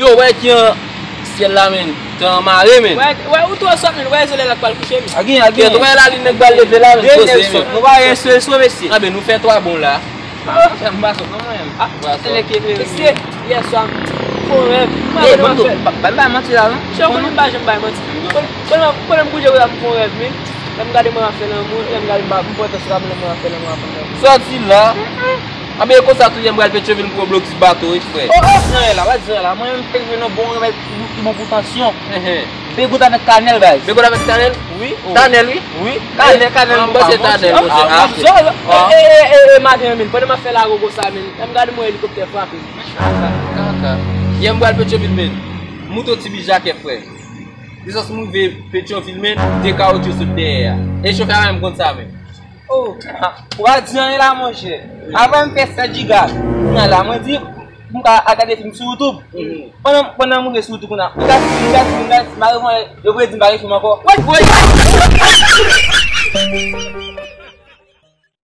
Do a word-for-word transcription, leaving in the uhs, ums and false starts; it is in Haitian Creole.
Yo, wè ki an syèl la, men. Tan an mare, men. Wè, wè, ou twò sòt, men. Wè, zole la k pral kouche, men. A gen, a gen. Kèt, wè, lalin nan k pral leve la, men. Poze, men. Nou pa gen sou, sou, mesye. A, ben, nou fè twa bon la. Ah, m pa sòt, non, mwen. Ah, m pa sòt. Mesye, yè swa, m fè yon rèv. M pa konn fè. Ban m bay manti la, non. Chè, ou konnen m pa janm bay manti. Konnen, konnen m konnen m koute w la, m fè yon rèv, men. Lè m gade mwen ap fè lanmou, lè m gade m pa, m pran tan sou la, lè mwen ap fè lanmou, ap fè lanmou. Sòti la. A, men, e konsa tou, yè m pral Petyonvil m pran blokis bato, wi, frè. Oh, oh, jan la, wè, jan la. Mwen menm, m te jwenn yon bon remèd ki bon pou tansyon. Begout avèk kanèl, baz. Begout avèk kanèl? Wi. Kanèl, wi. Wi. Kanèl, kanèl. Mwen panse kanèl, monchè. Ah, ah, ah. E, e, e, e, e, maten an, men, pandan m ap fè lago konsa, men, lè m gade mwen elikoptè frape. Kaka. Yè m pral Petyonvil, men. Mouton Ti Bi Jakè, frè. Desans m rive Petyonvil, men, de kawotchou sot dèyè a. E chofè a menm konn sa, men. Oh, ou pa di anyen la, monchè. Avan m fè sèt jiga, kounye a la, mwen di, m ka al gade fim sou YouTube. Pandan, pandan m rive sou YouTube, kounye a, m gade fim, m gade fim, m gade fim, m rive, yo vle di m pa gen fim ankò. Woy, woy!